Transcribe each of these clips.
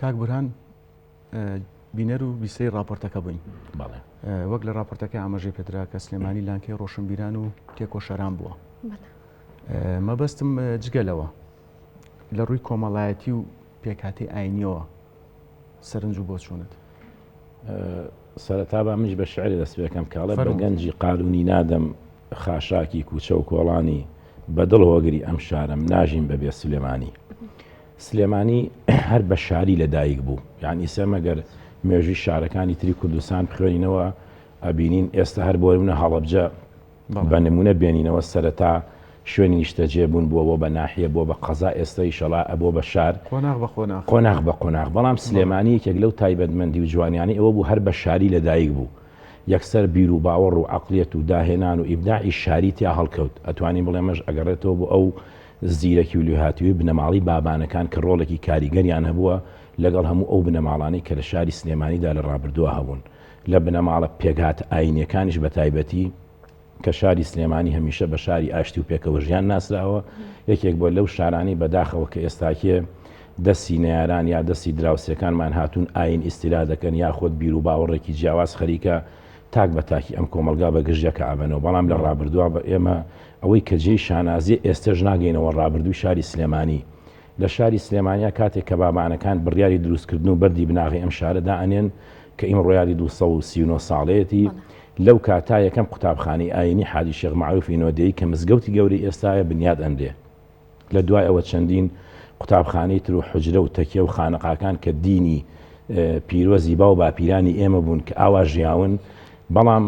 کاک بورهان بینەر و بیسەری ڕاپۆرتەکە بووین. بەڵێ. وەک لە ڕاپۆرتەکە ئاماژەی پێدرا کە سلێمانی لانکەی ڕۆشنبیران و تێکۆشەران بووە. مەبەستم جگە لەوە لە ڕووی کۆمەڵایەتی و پێکهاتەی ئاینیەوە سەرنج و بۆچوونت؟ سەرەتا با منیش بە شعرێ دەست پێکەم کە ئەڵێ بە گەنجی قالوونی نادەم خاشاکی کوچە و کۆڵانی بە دڵ هۆگری ئەم شارەم ناژیم بە بێ سلێمانی. سلێمانی هەر بە شاری لە دایک بوو یان ئیسە مەگەر مێژووی شارەکانی تری کوردستان بخوێنینەوە ئەبینین ئێستا هەر بۆ منە هەڵەبجە بە نمونە بێنینەوە سەرەتا شوێنی نیشتەجێ بوون بووە بۆ بە ناحیە بۆ بە قەزا ئێستا ئیشەڵا ئەبووە بە شار قۆناغ بە قۆناغ قۆناغ بە قۆناغ بەڵام سلێمانی یەکێک لەو تایبەتمەندی و جوانیانەی ئەوە بوو هەر بە شاری لەدایک بوو یەکسەر بیر و باوەڕ و عەقڵیەت و داهێنان و ئیبداعی شاری تیا هەڵکەوت ئەتوانین بڵێ ئەمەش ئەگەڕێتەوە بۆ ئەو زیرەکی و لێهاتوویی بنەماڵەی بابانەکان کە ڕۆڵێکی کاریگەریان هەبووە لەگەڵ هەموو ئەو بنەماڵانەی کە لە شاری سلێمانیدا لە ڕابردووە هەبوون لە بنەماڵە پێکهاتە ئایینیەکانیش بە تایبەتی کە شاری سلێمانی هەمیشە بە شاری ئاشتی و پێکەوەژیان ناسراوە، یەکێک بووە لەو شارانەی بەداخەوە کە ئێستاکێ دەستی نەیاران یا دەستی دراوسێکانمان هاتوون ئایین ئیستیلا دەکەن یاخود بیروباوەڕێکی جیاواز خەریکە تاک بە تاکی ئەم کۆمەڵگا بە گژ یەکا ئەبەنەوە بەڵام لە ڕابردووە بە ئێمە ئەوەی کە جێی شانازیە ئێستەش ناگەینەوە ڕابردووی شاری سلێمانی لە شاری سلێمانیا کاتێک کە بابانەکان بڕیاری دروستکردن و بەردی بناغەی ئەم شارە دائەنێن کە ئیمڕۆ یادی 239 ساڵەیەتی، لەو کاتا یەکەم قوتابخانەی ئایینی حاجی شێخ مەعروفی نۆدێی کە مزگەوتی گەورەی ئێستایە بنیات ئەنرێ. لە دوای ئەوە چەندین قوتابخانەی تر و حوجرە و تەکیە و خانەقاکان کە دینی پیرۆزی باو باپیرانی ئێمە بوون کە ئاوا ژیاون، بەڵام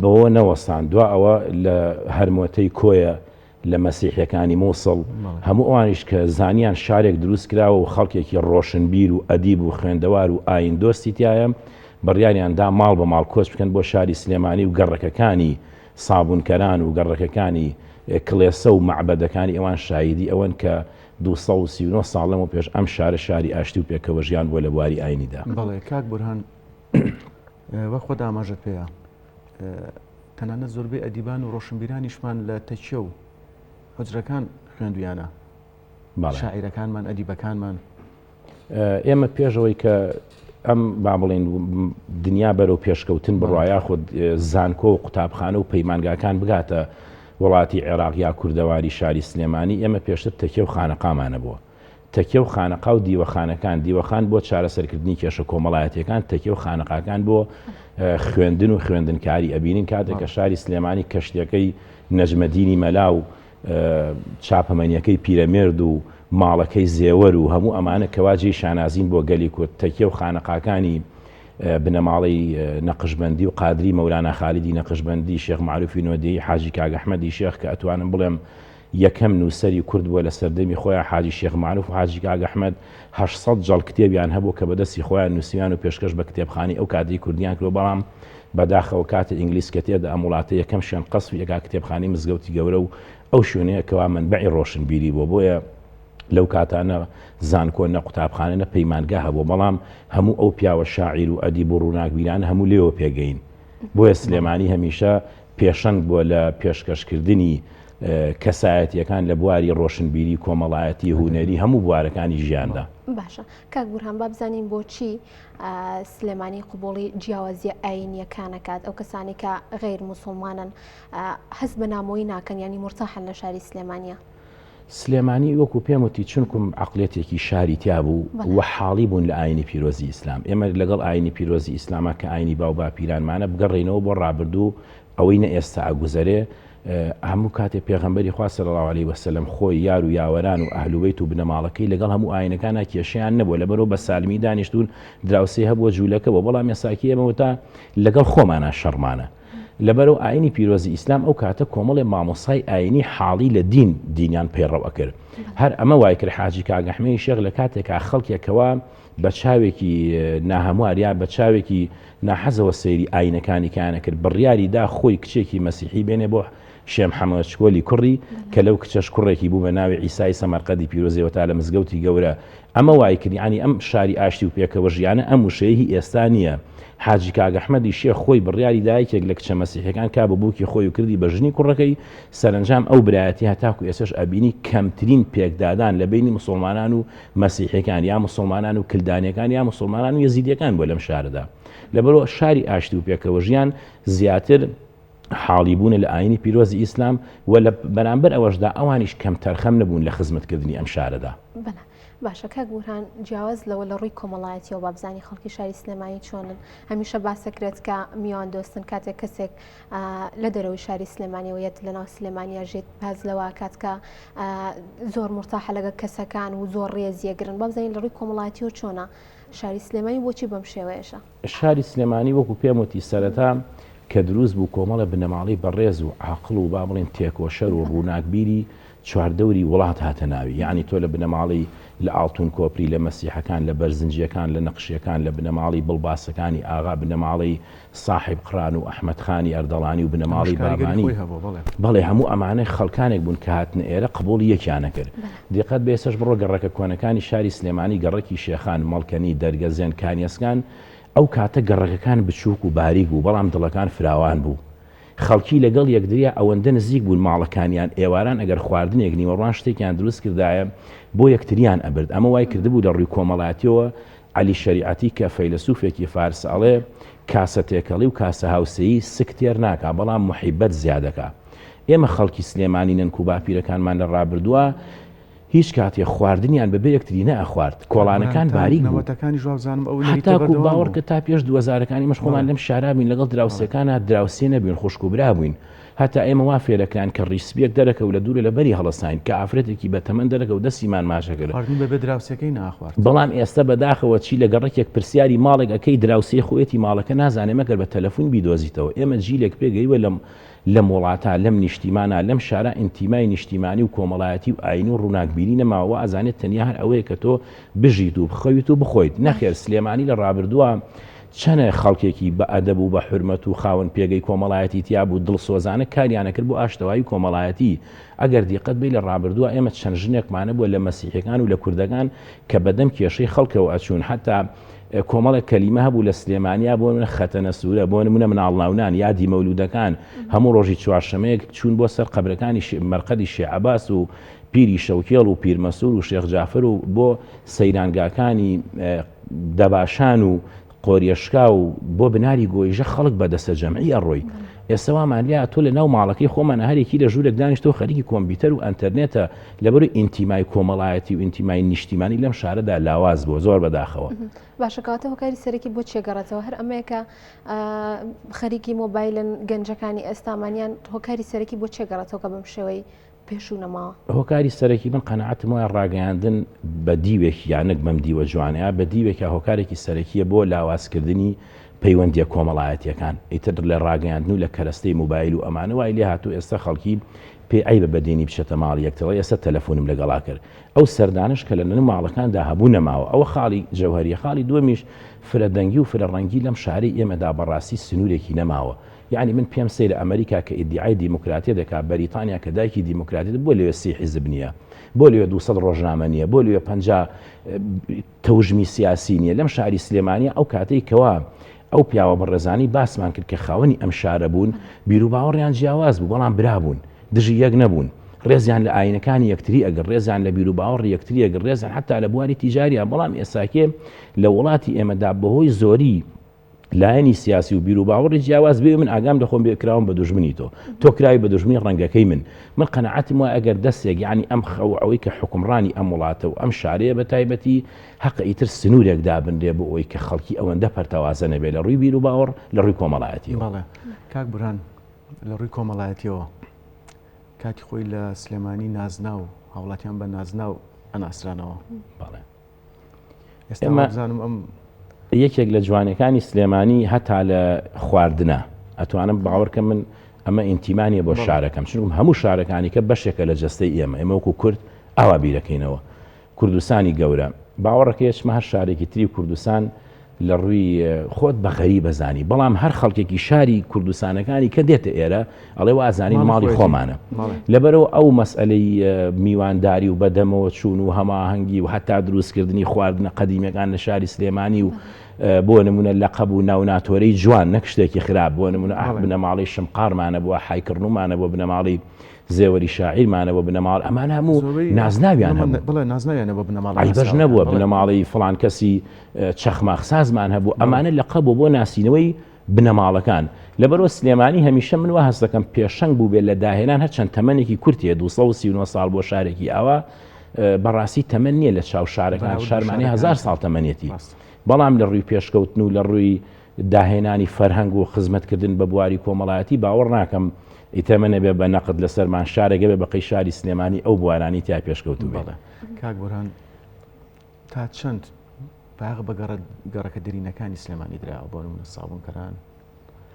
بەوە نەوەستان دوا ئەوە لە هەرمۆتەی کۆیە لە مەسیحیەکانی موسڵ، هەموو ئەوانیش کە زانیان شارێک دروست کراوە و خەڵکێکی ڕۆشنبیر و ئەدیب و خوێندەوار و ئایین دۆستی تیایە، بڕیاریان دا ماڵ بە ماڵ کۆچ بکەن بۆ شاری سلێمانی و گەڕەکەکانی سابوونکەران و گەڕەکەکانی کڵێسە و مەعبەدەکانی ئەوان شاهیدی ئەوەن کە 239 ساڵ لەمەو پێش ئەم شارە شاری ئاشتی و پێکەوەژیان بووە لە بواری ئایینیدا. بەڵێ کاک بورهان وەک خۆت ئاماژەت پێیا تەنانەت زۆربەی ئەدیبان و ڕۆشنبیرانیشمان لە تەکیە و حوجرەکان خوێندویانە، شاعیرەکانمان، ئەدیبەکانمان. ئێمە پێش ئەوەی کە ئەم با بڵێین دنیا بەرەو پێشکەوتن بڕوا یاخود زانکۆ و قوتابخانە و پەیمانگاکان بگاتە وڵاتی عێراق یا کوردەواری شاری سلێمانی ئێمە پێشتر تەکیە و خانەقامانە بووە. تەکیە و خانەقا و دیوەخانەکان، دیوەخان بۆ چارەسەرکردنی کێشە کۆمەڵایەتیەکان، تەکیە و خانەقاکان بۆ خوێندن و خوێندنکاری. ئەبینین کاتێک کە شاری سلێمانی کەشتیەکەی نەجمەدینی مەلا و چاپەمەنیەکەی پیرەمێرد و ماڵەکەی زێوەر و هەموو ئەمانە کەوا جێی شانازین بۆ گەلی کورد، تەکیە و خانەقاکانی بنەماڵەی نەقشبەندی و قادری مەولانا خالیدی نەقشبەندی، شێخ مەعروفی نۆدێی، حاجی کاک ئەحمەدی شێخ کە ئەتوانم بڵێم یەکەم نووسەری کورد بووە لە سەردەمی خۆیان حاجی شێخ مەعروف و حاجی کاک ئەحمەد 800 جەڵد کتێبیان هەبوو کە بە دەستی خۆیان نووسیویان و پێشکەش بە کتێبخانەی ئەو کاتەی کوردیان کردووە بەڵام بەداخەوە کاتێ ئینگلیز کە تێدە ئەم وڵاتە یەکەم شوێن قەسفی ئەکا کتێبخانەی مزگەوتی گەورە و ئەو شوێنەیە کەوا مەنبەعی ڕۆشنبیری بووە بۆیە لەو کاتانە زانکۆ نە قوتابخانە نە پەیمانگا هەبوو بەڵام هەموو ئەو پیاوە شاعیر و ئەدیب و ڕووناکبیرانە هەموو لێوە پێگەین بۆیە سلێمانی هەمیشە پێشەنگ بووە لە پێشکەشکردنی کەسایەتیەکان لە بواری ڕۆشنبیری، کۆمەڵایەتی، هونەری، هەموو بوارەکانی ژیاندا. باشە کاک بورهان با بزانین بۆچی سلێمانی قبوڵی جیاوازیە ئاینیەکان ئەکات ئەو کەسانی کە غەیر موسڵمانن هەست بە نامۆیی ناکەن یانی مورتاحن لە شاری سلێمانیە؟ سلێمانی وەکو پێم وتی چونکم عەقڵیەتێکی شاری تیا بوو و حاڵی بوون لە ئاینی پیرۆزی ئیسلام ئێمە لەگەڵ ئاینی پیرۆزی ئیسلاما کە ئاینی باو باپیرانمانە بگەڕێینەوە بۆ ڕابردوو ئەوەی نە ئێستا ئەگوزەرێ هەموو کاتێ پێغەمبەری خوا صلی اللە علیە وسلم خۆی یار و یاوەران و ئەهل و بەیت و بنەماڵەکەی لەگەڵ هەموو ئاینەکانا کێشەیان نەبووە لەبەرئەوە بە سالمی دانیشتوون دراوسێ هەبووە جوولەکە بووە بەڵام ئێساکی ئێمە وتا لەگەڵ خۆمانا شەڕمانە لەبەرئەوە ئاینی پیرۆزی ئیسلام ئەو کاتە کۆمەڵێ مامۆسای ئاینی حاڵی لە دین دینیان پەیڕەو ئەکرد هەر ئەمە وای کرد حاجی کاک ئەحمەی شێخ لە کاتێکا خەڵکێکەوە بە چاوێکی ناهەموار یا بە چاوێکی ناحەزەوە سەیری ئاینەکانی کایان ئەکرد، بڕیاری دا خۆی کچێکی مەسیحی بێنێ بۆ شێ محەمەد چکۆلی کوڕی کە لەو کچەش کوڕێکی بوو بە ناوی عیسای سەمەرقەدی پیرۆزیەوە تا لە مزگەوتی گەورە ئەمە وای کرد یانی ئەم شاری ئاشتی و پێکەوە ژیانە ئەم وشەیە هی ئێستا نییە حاجی کاک ئەحمەدی شێخ خۆی بڕیاری دا یەکێک لە کچە مەسیحیەکان کا بە بووکی خۆی و کردی بە ژنی کوڕەکەی سەرەنجام ئەو برایەتی هەتاکو ئێستەش ئەبینی کەمترین پێکدادان لە بەینی موسوڵمانان و مەسیحیەکان یا موسوڵمانان و کلدانیەکان یا موسوڵمانان و یەزیدیەکان بووە لەم شارەدا لەبەرئەوە شاری ئاشتی و پێکەوە ژیان زیاتر حاڵی بوونە لە ئاینی پیرۆزی ئیسلام و لە بەرامبەر ئەوەشدا ئەوانیش کەمتەرخەم نەبوون لە خزمەتکردنی ئەم شارەدا. بەڵێ باشە کاک بورهان جیاواز لەوە لە ڕووی کۆمەڵایەتیەوە با بزانین خەڵکی شاری سلێمانی چۆنن هەمیشە باسەکرێت کە میوان دۆستن کاتێک کەسێک لە دەرەوەی شاری سلێمانیەوە یەت لەناو سلێمانیا ژێت باز لەوە کات کە زۆر مرتاحە لەگە کەسەکان و زۆر ڕێزیەگرن با بزانین لە ڕووی کۆمەڵایەتیەوە چۆنە شاری سلێمانی بۆچی بەم شێوەیەشە؟ شاری سلێمانی وەکو پێم وتی سەرەتا کە دروست بوو کۆمەڵە بنەماڵەی بەڕێز و عاقڵ و با بڵێن تێکۆشەر و ڕووناکبیری چواردەوری وڵات هاتە ناوی یەعنی تۆ لە بنەماڵەی لە ئاڵتون کۆپری لە مەسیحەکان لە بەرزنجیەکان لە نەقشیەکان لە بنەماڵەی بڵباسەکانی ئاغا بنەماڵەی ساحێب قران و ئەحمەد خانی ئەردەڵانی و بنەماڵەی بابانی بەڵێ هەموو ئەمانە خەڵکانێک بوون کە هاتنە ئێرە قبوڵی یەکیان نەکرد دیقەت بە ئێستاش بڕۆ گەڕەکە کۆنەکانی شاری سلێمانی گەڕەکی شێخان مەڵکەنی دەرگەزێن کانیەسکان ئەو کاتە گەڕەکەکان بچووک و باریک بوو بەڵام دڵەکان فراوان بوو خەڵکی لەگەڵ یەکدریا ئەوەندە نزیک بوون ماڵەکانیان ئێواران ئەگەر خواردنێک نیوەڕوان شتێکیان دروست کردایە بۆ یەکتریان ئەبرد ئەمە وای کردبوو لە ڕووی کۆمەڵایەتیەوە عەلی شەریعەتی کە فەیلەسوفێکی فارسە ئەڵێ کاسە تێکەڵی و کاسە هاوسێیی سک تێر ناکا بەڵام موحیبەت زیادەکا ئێمە خەڵکی سلێمانی نەنک و باپیرەکانمان لە ڕابردووە هیچ کاتێ خواردنیان بەبێ یەکتری نەئەخوارد کۆڵانەکان باریک بوو نەوەتەکانیش وابزانم ئەو نەریتە هەتاکو بەردەوام باوەڕ بوو. کە تا پێش دووەزارەکانی ئێمەش خۆمان لەم شارا بووین لەگەڵ دراوسێکانا دراوسێ نەبووین خوشک و برا بووین هەتا ئێمە وا فێرەکراین کە ڕیش سپیەک دەرەکەوت لە دوورە لە بەری هەڵەساین کە ئافرەتێکی بە تەمەن دەرەکەوت دەستیمان ماچەکرد خواردنی بەبێ دراوسێکەی ناخوارد. بەڵام ئێستا بەداخەوە چی لە گەڕەکێک پرسیاری ماڵێک ئەکەی دراوسێی خۆیەتی ماڵەکە نازانێ مەگەر بە تەلەفون بیدۆزیتەوە ئێمە جیلێک پێگەیوە لەم لەم وڵاتە، لەم نیشتیمانە، لەم شارە ئینتیمای نیشتیمانی و کۆمەڵایەتی و ئایینی و ڕووناکبیری نەماوە، وا ئەزانێت تەنیا هەر ئەوەیە کە تۆ بژیت و بخەویت و بخۆیت. نەخێر سلێمانی لە ڕابردووە چەنە خەڵکێکی بە ئەدەب و بە حورمەت و خاوەن پێگەی کۆمەڵایەتی تیا بوو، دڵسۆزانە کاریان ئەکرد بۆ ئاشتەوایی کۆمەڵایەتی. ئەگەر دیقەت بەی لە ڕابردووە ئێمە چەند ژنێکمان هەبووە لە مەسیحیەکان و لە کوردەکان کە بەدەم کێشەی خەڵکەوە ئەچوون حەتا کۆمەڵێک کەلیمە هەبوو لە سلێمانیا بۆ نمونە خەتەنە سوورە بۆ نمونە مناڵ ناونان یادی مەولودەکان هەموو ڕۆژی چوارشەمەیەک چوون بۆ سەر قەبرەکانی مەرقەدی شێ عەباس و پیری شەوکێڵ و پیرمەسوور و شێخ جافر و بۆ سەیرانگاکانی دەباشان و قۆریەشکا و بۆ بناری گۆیژە خەڵک بە دەستە جەمعی ئەڕۆی ئێستا وامان لیا تۆ لە ناو ماڵەکەی خۆمان هەرێکی لە ژوورێک دانیشتەوە خەریکی کۆمپیوتەر و ئەنتەرنێتە لەبەرئەوەی ئینتیمای کۆمەڵایەتی و ئینتیمای نیشتیمانی لەم شارەدا لاواز بووە زۆر بەداخەوە. باشە کەواتە هۆکاری سەرەکی بۆ چیە گەڕێتەوە هەر ئەمەیە کە خەریکی مۆبایلن گەنجەکانی ئێستامان یان هۆکاری سەرەکی بۆ چیە گەڕێتەوە کە بەم شێوەی پێشوو نەماوە؟ هۆکاری سەرەکی من قەناعەتم وایە ڕاگەیاندن بە دیوێک یا نەک بەم دیوە جوانەیە بە دیوێکە هۆکارێکی سەرەکیە بۆ لاوازکردنی پەیوەندیە کۆمەڵایەتیەکان ئیتر لە ڕاگەیاندن و لە کەرەستەی موبایل و ئەمانە وای لێ هاتوو ئێستا خەڵکی پێی عەیبە بە دێنی بچێتە ماڵی یەکتر ئەڵێ ئێستا تەلەفونم لەگەڵا کرد ئەو سەردانەش کە لە نێو ماڵەکاندا هەبوو نەماوە ئەوە خاڵی جەوهەریە خاڵی دووەمیش فرە دەنگی و فرە ڕەنگی لەم شارەی ئێمەدا بەڕاستی سنوورێکی نەماوە یەعنی من پێم سەیرە ئەمەریکا کە ئیدیعای دیموکراتیە دەکا بەریتانیا کە دایکی دیموکراتیەتە بۆ لەوێ سی حیزب نییە بۆ لەوێ 200 ڕۆژنامە نییە بۆ لەوێ 50 تەوژمی سیاسی نییە لەم شاری سلێمانیە ئەو کاتەی کەوا ئەو پیاوە بەڕێزانەی باسمان کرد کە خاوەنی ئەم شارە بوون، بیروباوەڕیان جیاواز بوو، بەڵام برا بوون، دژی یەک نەبوون، ڕێزیان لە ئایینەکانی یەکتری ئەگرت، ڕێزیان لە بیروباوەڕی یەکتری ئەگرت، ڕێزیان حەتا لە بواری تیجاریان، بەڵام ئێستاکێ لە وڵاتی ئێمەدا بەهۆی زۆری لایەنی سیاسی و بیروباوەڕی جیاواز بێ من ئاگام لە خۆم بێ کراوم بە دوژمنی تۆ، تۆ کراوی بە دوژمنی ڕەنگەکەی من، من قەناعەتم وایە ئەگەر دەستێک یانی ئەم خەو ئەوەی کە حوکمڕانی ئەم وڵاتە و ئەم شارەیە بە تایبەتی هەقە ئیتر سنوورێک دابنرێ بۆ ئەوەی کە خەڵکی ئەوەندە پەرتەوازە نەبێ لە ڕووی بیروباوەڕ، لە ڕووی کۆمەڵایەتیەوە. بەڵێ کاک بورهان لە ڕووی کۆمەڵایەتیەوە کاتی خۆی لە سلێمانی نازناو هاوڵاتیان بە نازناو ئەناسرانەوە. بەڵێ. ئێستا وابزانم ئەم یەکێک لە جوانەکانی سلێمانی هەتا لە خواردنە ئەتوانم باوەڕکەم من ئەمە ئینتیمانیە بۆ شارەکەم چونکم هەموو شارەکانی کە بەشێکە لە جەستەی ئێمە ئێمە وەکو کورد ئاوا بیرەکەینەوە کوردستانی گەورە. باوەڕەکەی ئەچمە هەر شارێکی تری کوردستان لە ڕووی خۆت بە غەریب ئەزانی بەڵام هەر خەڵکێکی شاری کوردستانەکانی کە دێتە ئێرە ئەڵێ وازانین ماڵی خۆمانە لەبەرەوە ئەو مەسئلەی میوانداری و بەدەمەوە چوون و هەماهەنگی و هەتا دروستکردنی خواردنە قەدیمەکان لە شاری سلێمانی و بۆ نمونە لە قەبوو ناوناتۆرەی جوان نەک شتێکی خراپ بۆ نمونە ئەح بنەماڵەی شمقارمانە بووە حیکڕنومانە بۆ بنەماڵی زێوەری شاعیرمانە بۆ بنەماڵ ئەمانە هەموو نازناویان هەبوو بڵێ نازناویان بۆ بنەماڵ عیبەش نەبووە بنەماڵەی فڵان کەسی چەخماخسازمان هەبوو ئەمانە لە قەبوو بۆ ناسینەوەی بنەماڵەکان لەبەرەوە سلێمانی هەمیشە من وا هەست دەکەم پێشەنگ بوو بێت لە داهێنان هەرچەند تەمەنێکی کورتێ 239 ساڵ بۆ شارێکی ئاوا بەڕاستی تەمەن نییە لە چاو شارەکان شارمانی هزار ساڵ تەمەنێتی بەڵام لە ڕووی پێشکەوتن و لە ڕووی داهێنانی فەرهەنگ و خزمەتکردن بە بواری کۆمەڵایەتی باوەڕ ناکەم ئیتر من ئەبێ بە نەقد لەسەرمان شارێک ئەبێ بەقەی شاری سلێمانی ئەو بوارانەی تیا پێشکەوتوو بێت. بەڵێ کاک بۆران تا چەند باغ بە گەڕەکە دێرینەکانی سلێمانی دراوە بۆ نمونە سابونکەران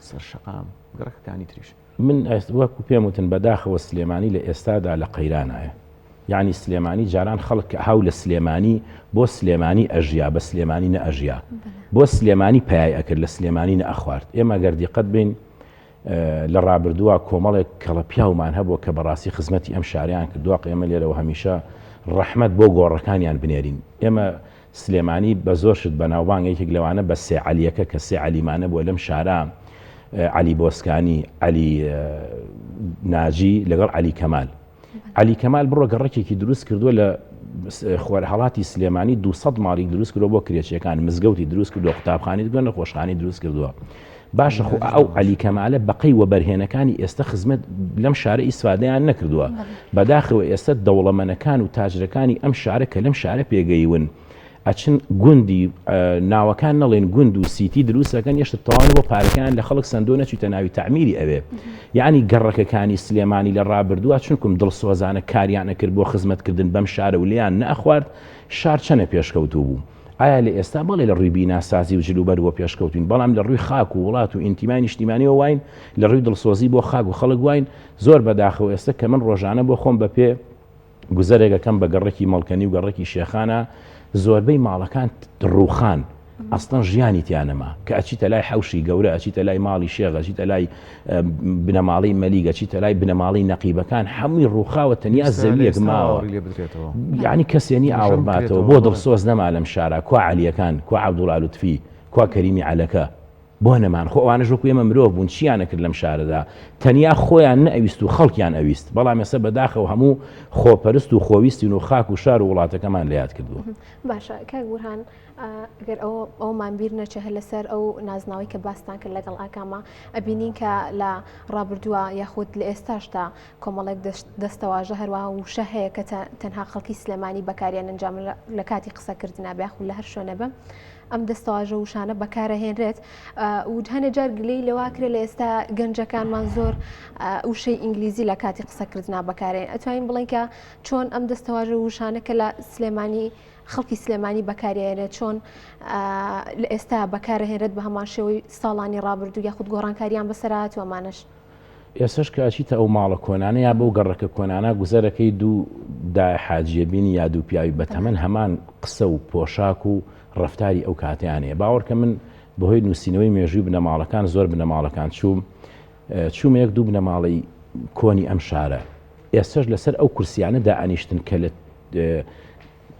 سەر شەقام گەڕەکەکانی تریش؟ من وەکو پێم وتن بەداخەوە سلێمانی لە ئێستادا لە قەیرانایە یەعنی سلێمانی جاران خەڵک کە هاو لە سلێمانی بۆ سلێمانی ئەژیا بە سلێمانی نە ئەژیا بۆ سلێمانی پای ئەکرد لە سلێمانی نە ئەخوارد ئێمە گەر دیقەت بین لە ڕابردووە کۆمەڵێک کەڵە پیاومان هەبووە کە بەڕاستی خزمەتی ئەم شاریان کردووە ئێمە لێرەوە هەمیشە ڕەحمەت بۆ گۆڕەکانیان بنێرین ئێمە سلێمانی بە زۆر شت بەناوبانگە یەکێک لەوانە بە سێ عەلیەکە کە سێ عەلیمانە بووە لەم شارە عەلی بۆسکانی عەلی ناجی لەگەڵ عەلی کەمال عەلی کەمال بڕۆ گەڕەکێکی دروست کردووە لە خۆرهەڵاتی سلێمانی 200 ماڵی دروست کردووە بۆ کرێچیەکان مزگەوتی دروست کردووە قوتابخانی دروست نەخۆشخانی دروست کردووە باشە خۆ ئەو عەلی کەمالە بەقەی وەبەرهێنەکانی ئێستا خزمەت لەم شارە ئیسفادەیان نەکردووە بەداخەوە ئێستا دەوڵەمەنەکان و تاجرەکانی ئەم شارە کە لەم شارە پێگەیون ئەچن گوندی ناوەکان نەڵێن گوند و سیتی دروستەکەن یشت تەواو بۆ پارەکان لە خەڵک سندۆ نەچیتە ناوی تعمیری ئەوێ یعنی گەڕەکەکانی سلێمانی لە ڕابردووە چونکم دڵسۆزانە کاریان ئەکرد بۆ خزمەتکردن بەم شارە و لیان نەخوارد شار چەنە پێشکەوتوو بوو ئایا لە ئێستا بەڵێ لە ڕووی بیناسازی و جلوبەرگەوە پێشکەوتوین، بەڵام لە ڕووی خاک و وڵات و ئینتیمای نیشتیمانیەوە واین، لە ڕووی دڵسۆزی بۆ خاک و خەڵک واین، زۆر بەداخەوە ئێستا کە من ڕۆژانە بۆ خۆم بە پێ گوزەرێک ئەکەم بە گەڕەکی مەڵکەنی و گەڕەکی شێخانە، زۆربەی ماڵەکان ڕووخان، ئەسڵەن ژیانی تیا نەما، کە ئەچیتە لای حەوشی گەورە، ئەچیتە لای ماڵی شێخ، ئەچیتە لای بنەماڵەی مەلیک، ئەچیتە لای بنەماڵەی نەقیبەکان، هەمووی ڕووخاوە تەنیا زەویەک ماوە. یانی کەسێ نیە ئاوڕ باتەوە بۆ دڵسۆز نەما لەم شارە کوا عەلیەکان کوا عەبدوڵا لوتفی کوا کەریمی عەلەکە بۆ نەمان خۆ ئەوانەش وەکو ئێمە مرۆڤ بوون چیان ئەکرد لەم شارەدا تەنیا خۆیان نەئەویست و خەڵکیان ئەویست بەڵام ئێستا بەداخەوە هەموو خۆپەرست و خۆویستین و خاک و شار و وڵاتەکەمان لە یاد کردووە. باشە کاک بورهان ئەگەر ئەوە ئەومان بیر نەچێ هەر لەسەر ئەو نازناوەی کە باستان کرد لەگەڵ ئاکامە ئەبینین کە لە ڕابردووە یاخود لە ئێستاشدا کۆمەڵێک دەستەواژە هەروەها وشە هەیە کە تەنها خەڵکی سلێمانی بەکاریان ئەنجام لە کاتی قسەکردنا بێ یاخود لە هەر شوێنە بم ئەم دەستەواژە وشانە بەکارەهێنرێت و هەنێ جار گلەی لەواکرێ لە ئێستا گەنجەکانمان زۆر وشەی ئینگلیزی لە کاتی قسەکردنا بەکارێن ئەتوانین بڵێن کە چۆن ئەم دەستەواژە وشانە کە لە سلێمانی خەڵکی سلێمانی بەکارێنێت چۆن لە ئێستا بەکارهێنرێت بە هەمان شێوەی ساڵانی ڕابردوو یاخود گۆڕانکاریان بەسەراتوە ئەمانەش. ئێستەش کە ئەچیتە ئەو ماڵە کۆنانە یا بەو گەڕەکە کۆنانە گوزەرەکەی دوو دایە حاجیە بینی یا دوو پیاوی بەتەمەن هەمان قسە و پۆشاک و ڕەفتاری ئەو کاتیان هەیە باوەڕکە من بەهۆی نووسینەوەی مێژووی بنەماڵەکان زۆر بنەماڵەکان چووم چوومە یەک دوو بنەماڵەی کۆنی ئەم شارە ئێستەش لەسەر ئەو کورسیانە دائەنیشتن کە لە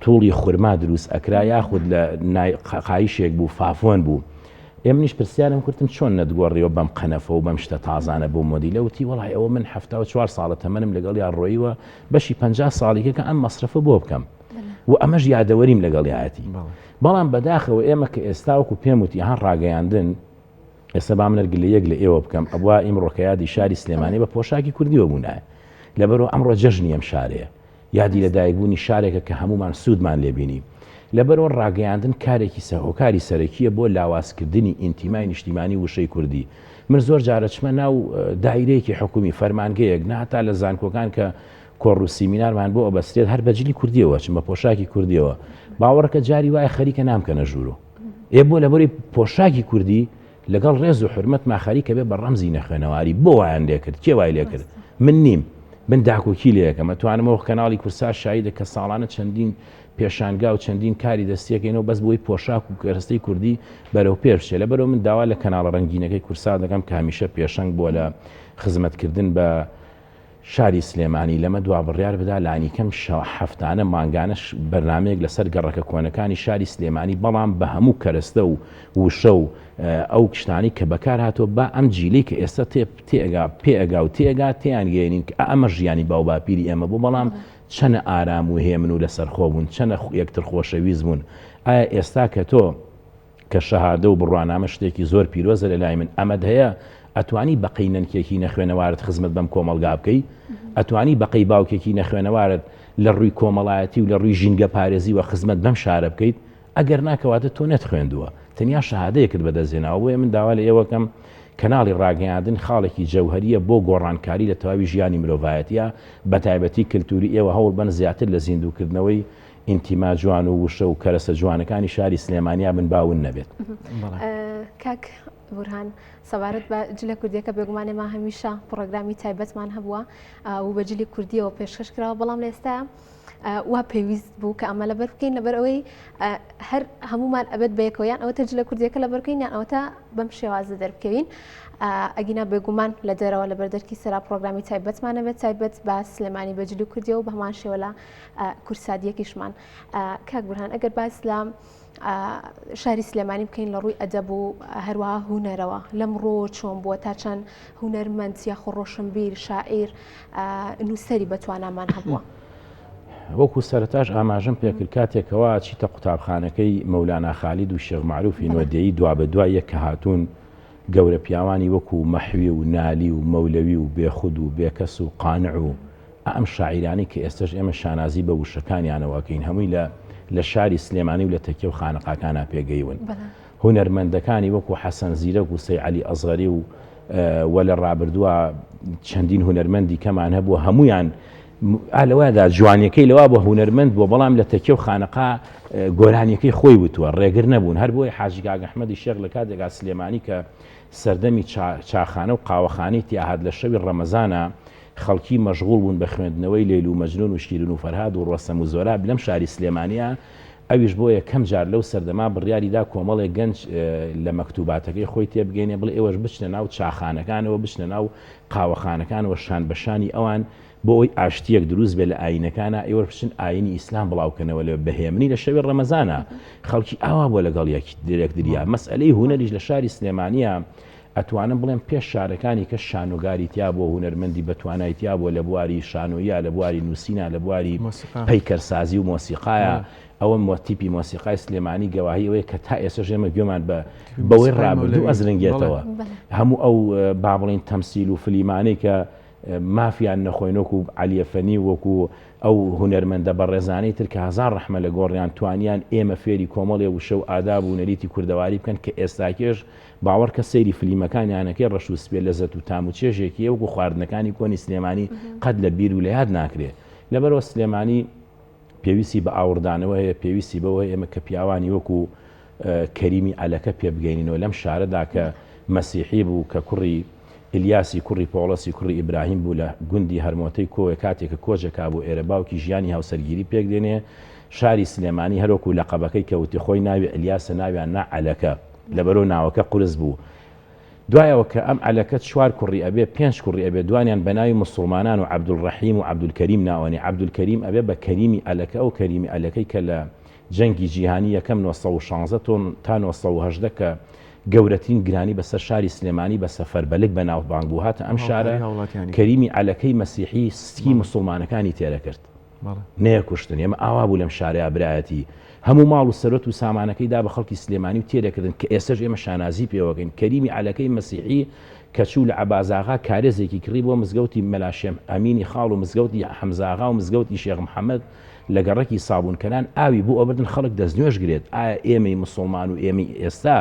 توڵی خورما دروست ئەکرا یاخود لە قایشێک بوو فافۆن بوو ئێ منیش پرسیارم کردم چۆن نەتگۆڕیەوە بەم قەنەفە و بەم شتە تازانە بۆ مۆدیلە وتی وەڵای ئەوە من 74 ساڵە تەمەنم لەگەڵیان ڕۆیوە بەشی 50 ساڵیکە کە ئەم مەسرەفە بۆ بکەم و ئەمەش یادەوەریم لەگەڵیایەتی بەڵام بەداخەوە ئێمە کە ئێستا وەکو پێم وتی ها ڕاگەیاندن ئێستا با من گلەیەک لە ئێوە بکەم ئەبوا ئیمڕۆ کە یادی شاری سلێمانی بە پۆشاکی کوردیەوە بوونایە لەبەرەوە ئەمڕۆ جەژنی ئەم شارەیە یادی لەدایکبوونی شارێکە کە هەموومان سوودمان لێ بینی. لەبەرئەوە ڕاگەیاندن کارێکی هۆکاری سەرەکییە بۆ لاوازکردنی ئینتیمای نیشتیمانی وشەی کوردی. من زۆر جار ئەچمە ناو دایرەیەکی حکومی، فەرمانگەیەک، نە هەتا لە زانکۆکان کە کۆڕ و سیمینارمان بۆ ئەبەسترێت هەر بە جلی کوردییەوە ئەچم، بە پۆشاکی کوردییەوە. باوەڕکە جاری وایە خەریکە نامکەنە ژوورۆ. ئێ بۆ لەبەرەی پۆشاکی کوردی لەگەڵ ڕێز و حورمەتما خەریکە بێ بە ڕەمزی نەخوێنەواری بۆ وایان لێکرد کێ وای لێکرد من نیم من داکۆکی لێ ئەکەم ئەتوانم وەک کەناڵی کورسات شایدە کە ساڵانە چەندین پێشانگا و چەندین کاری دەستیەکەینەوە بەس بۆی پۆشاک و کەرەستەی کوردی بەرەو پێش بچێ. لەبەرئەوە من داوا لە کەناڵە ڕەنگینەکەی کوردسات دەکەم کە هەمیشە پێشەنگ بووە لە خزمەتکردن بە شاری سلێمانی لەمە دوا بڕیار بدا لانیکەم هەفتانە مانگانە بەرنامەیەک لەسەر گەڕەکە کۆنەکانی شاری سلێمانی بەڵام بە هەموو کەرەستە و وشە و ئەو شتانەی کە بەکار هاتووە با ئەم جیلەی کە ئێستا تێ تێئەگا پێئەگا و تێئەگا تێیان گەیەنین کە ئەمە ژیانی باوباپیری ئێمە بوو بەڵام چەنە ئارام و هێمن و لەسەرخۆ بوون چەنە یەکتر خۆشەویست بوون ئایا ئێستا کە تۆ کە شەهادە و بڕوانامە شتێکی زۆر پیرۆزە لە لای من ئەمەت هەیە ئەتوانی بەقەی نەنکێکی نەخوێنەوارت خزمەت بەم کۆمەڵگا بکەی ئەتوانی بەقەی باوکێکی نەخوێنەوارت لە ڕووی کۆمەڵایەتی و لە ڕووی ژینگە پارێزیوە خزمەت بەم شارە بکەیت ئەگەر نا کەواتە تۆ نەتخوێندووە تەنیا شەهادەیەکت بەدەست هێناوە بۆیە من داوا لە ئێوەکەم کەناڵی ڕاگەیاندن خاڵێکی جەوهەریە بۆ گۆڕانکاری لە تەواوی ژیانی مرۆڤایەتیە بەتایبەتی کلتوری ئێوە هەوڵبەن زیاتر لە زیندووکردنەوەی ئینتیما جوان و وشە و کەرەسە جوانەکانی شاری سلێمانیا بن با ون نەبێت. کاک بورهان سەبارەت بە جلە کوردیەکە بێگومان ئێمە هەمیشە پڕۆگرامی تایبەتمان هەبووە و بە جلی کوردیەوە پێشکەش کراوە بەڵام لە ئێستا وا پێویست بوو کە ئەمە لەبەر بکەین لەبەر ئەوەی هەر هەمومان ئەبێت بەیەکەوە یان ئەوەتە جلە کوردیەکە لەبەر بکەین یان ئەوەتە بەم شێوازە دەربکەوین ئەگینا بێگومان لە دەرەوە لەبەر دەرکی سەرا پرۆگرامی تایبەتمانە بێت تایبەت بە سلێمانی بە جلی کوردیەوە بە هەمان شێوە لە کورسادیەکیشمان کاک بورهان ئەگەر باس لە شاری سلێمانی بکەین لە ڕووی ئەدەب و هەروەها هونەرەوە لەم ڕۆ چۆن بووە تا چەند هونەرمەند یاخۆ ڕۆشنبیر شاعیر نووسەری بەتوانامان هەبووە؟ وەکو سەرەتاش ئاماژەم پێکرد کاتێکەوە چیتە قوتابخانەکەی مەولانا خالید و شێخ مەعروفی نۆدێی دوابەدوای یەک کە هاتوون گەورە پیاوانی وەکو مەحوی و نالی و مەولەوی و بێخود و بێکەس و قانع و ئەم شاعیرانەی کە ئێستەش ئێمە شانازی بە وشەکانیانەوە ئەکەین هەمووی لە لە شاری سلێمانی و لە تەکیە و خانەقاکانا پێگەیون. هونەرمەندەکانی وەکو حەسەن زیرەک و سەی عەلی ئەسغەری و و لە ڕابردووە چەندین هونەرمەندی کەمان هەبوو هەمویان ئا لەوەدا جوانیەکەی لەوا بۆ هونەرمەند بووە بەڵام لە تەکیە و خانەقا گۆرانیەکەی خۆی وتووە ڕێگر نەبوون هەر بۆیە حاجی کاک ئەحمەدی شێخ لە کاتێکا سلێمانی کە سەردەمی چاخانە و قاوەخانەی تیاهات لە شەوی ڕەمەزانە خەڵکی مەشغوڵ بوون بە خوێندنەوەی لەیل و مەجنون و شیرین و فەرهاد و ڕۆسەم و زۆراب لەم شاری سلێمانیە ئەویش بۆ یەکەم جار لەو سەردەما بڕیاری دا کۆمەڵێک گەنج لە مەکتوباتەکەی خۆی تێبگەینێ بڵێ ئێوەش بچنە ناو چاخانەکانەوە بچنە ناو قاوەخانەکانەوە شان بە شانی ئەوان بۆ ئەوەی ئاشتیەک دروست بێت لە ئاینەکانا ئێوەش بچن ئاینی ئیسلام بڵاوکەنەوە لە بە هێمنی لە شەوی ڕەمەزانا خەڵکی ئاوا بووە لەگەڵ یەکتریا مەسئەلەی هونەریش لە شاری سلێمانیا ئەتوانم بڵێم پێش شارەکانی کە شانۆگاری تیا بووە هونەرمەندی بەتوانای تیا بووە لە بواری شانۆیە لە بواری نووسینە لە بواری پەیکەرسازی و مۆسیقایە ئەوە مۆتیپی مۆسیقای سلێمانی گەواهی ئەوەیە کە تا ئێسەش ئێمە گوێمان بە بەوەی ڕابردوو ئەزرنگێتەوە هەموو ئەو با بڵین تەمسیل و فلیمانەی کە مافیان نەخۆین وەکو عەلیە فەنی و وەکو ئەو هونەرمەندە بەڕێزانەی تر کە هەزار ڕەحمە لە گۆڕیان توانیان ئێمە فێری کۆمەڵێ وشە و ئاداب و نەریتی کوردەواری بکەن کە ئێستاکێش باوەڕکە سەیری فلیمەکانیانەکەی ڕەش و سپێ لەزەت و تام و چێژێکی هەیە وەکو خواردنەکانی کۆنی سلێمانی قەت لە بیر و لە یاد ناکرێ لەبەرئەوە سلێمانی پێویستی بە ئاوڕدانەوە هەیە، پێویستی بەوە هەیە ئێمە کە پیاوانی وەکو کەریمی عەلەکە پێبگەینینەوە لەم شارەدا کە مەسیحی بوو کە کوڕی ئیلیاسی کوڕی پۆڵەسی کوڕی ئیبراهیم بوو لە گوندی هەرمۆتەی کۆیە کاتێک کە کۆچەکا بۆ ئێرە باوکی ژیانی هاوسەرگیری پێک دێنێ شاری سلێمانی هەروەکو لەقەبەکەی کە وتی خۆی ناوی ئەلیاسە ناویان نا عەلەکە لەبەرو ناوەکە قورس بوو دوای ئەوە کە ئەم عەلەکە چوار کوڕی ئەبێ، پێنج کوڕی ئەبێ، دوانیان بە ناوی موسوڵمانان و عەبدولڕەحیم و عەبدولکەریم ناوەنێ، عەبدولکەریم ئەبێ بە کەریمی عەلەکە، ئەو کەریمی عەلەکەی کە لە جەنگی جیهانی یەکەم 916 تا 918 کە گەورەترین گرانی بەسەر شاری سلێمانی بە سەفەربەلک بەناوبانگ بوو هاتە ئەم شارە، کەریمی عەلەکەی مەسیحی سکی موسوڵمانەکانی تێرەکرد. نەیەکوشتن ئێمە ئاوا بوو لەم شارەیا برایەتی هەموو ماڵ و سەروەت و سامانەکەی دا بە خەڵکی سلێمانی و تێرێکردن کە ئێستەش ئێمە شانازی پێوەکەین کەریمی عەلەکەی مەسیحی کە چوو لە عەبازاغا کارێزێکی کڕی بۆ مزگەوتی مەلا شێم ئەمینی خاڵ و مزگەوتی حەمزاغا و مزگەوتی شێخ محەمەد لە گەڕەکی سابوونکەران ئاوی بۆ ئەبردن خەڵک دەستنوێژ گرێت ئایا ئێمەی مسوڵمان و ئێمەی ئێستا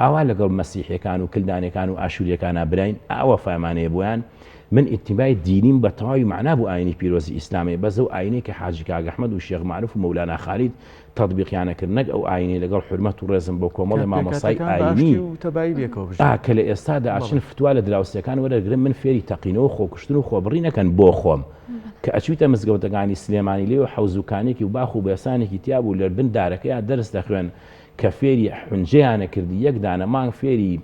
ئاوا لەگەڵ مەسیحیەکان و کلدانەکان و ئاشوریەکانا براین ئاوا فامانەیە بۆیان من ئینتیمای دینیم بە تەواوی مەعنا بۆ ئاینی پیرۆزی ئیسلامەیە بەس ئەو ئاینەی کە حاجی کاک ئەحمەد و شێخ مەعروف و مەولانا خالید تەتبیقیانە کرد نەک ئەو ئاینەی لەگەڵ حورمەت و ڕێزم بۆ کۆمەڵێ کە مامۆستای پێکهاتەکان بە ئاینی ئاشتی و تەبایی بێکەوە بژین. ئا کە لە ئێستادا بەڵێ. ئەچن فتوا لە دراوسێکان وەرەگرن من فێری تەقینەوە و خۆکوشتن و خۆبڕی نەکەن بۆ خۆم. کە ئەچویتە مزگەوتەکانی سلێمانی لێوە حەوز و کانێکی و باخ و بێسانێکی تیا بوو لە بن دارەکەیا دەرس دەخوێن کە فێری حونجەیان ئەکردی یەک دانە مانگ فێری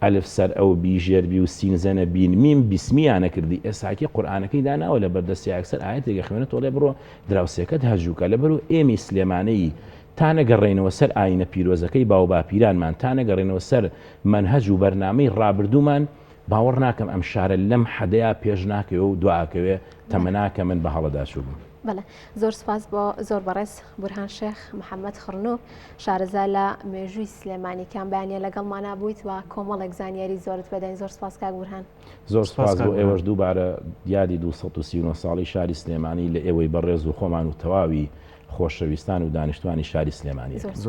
ئەلف سەر ئەو بی ژێر بی و سین زەنە بین میم بیسمیان ئەکردی ئێساکی قورئانەکەی داناوە لە بەردەستیا یەکسەر ئایەتێک ئەخوێنێتەوە ئەڵێ بڕۆ دراوسێکەت هەجووکە لەبەرو ئێمەی سلێمانەیی تا نەگەڕێینەوە سەر ئایینە پیرۆزەکەی باوباپیرانمان تا نەگەڕێینەوە سەر مەنهەج و بەرنامەی ڕابردوومان باوەڕ ناکەم ئەم شارە لەم حەدەیا پێش ناکەوێ و دواکەوێ تەمەناکە من بە هەڵەدا چووبم. بەڵێ زۆر سپاس بۆ زۆر بەڕێز بورهان شێخ محەممەد خڕنوک شارەزا لە مێژووی سلێمانی کام بەیانە لەگەڵمانا بوویت و کۆمەڵێک زانیاری زۆرت پێداین زۆر سپاس کاک بورهان. زۆر سپاس بۆ ئێوەش دووبارە یادی 239 ساڵی شاری سلێمانی لە ئێوەی بەڕێز و خۆمان و تەواوی خۆشەویستان و دانیشتوانی شاری سلێمانی. زۆر سپاس.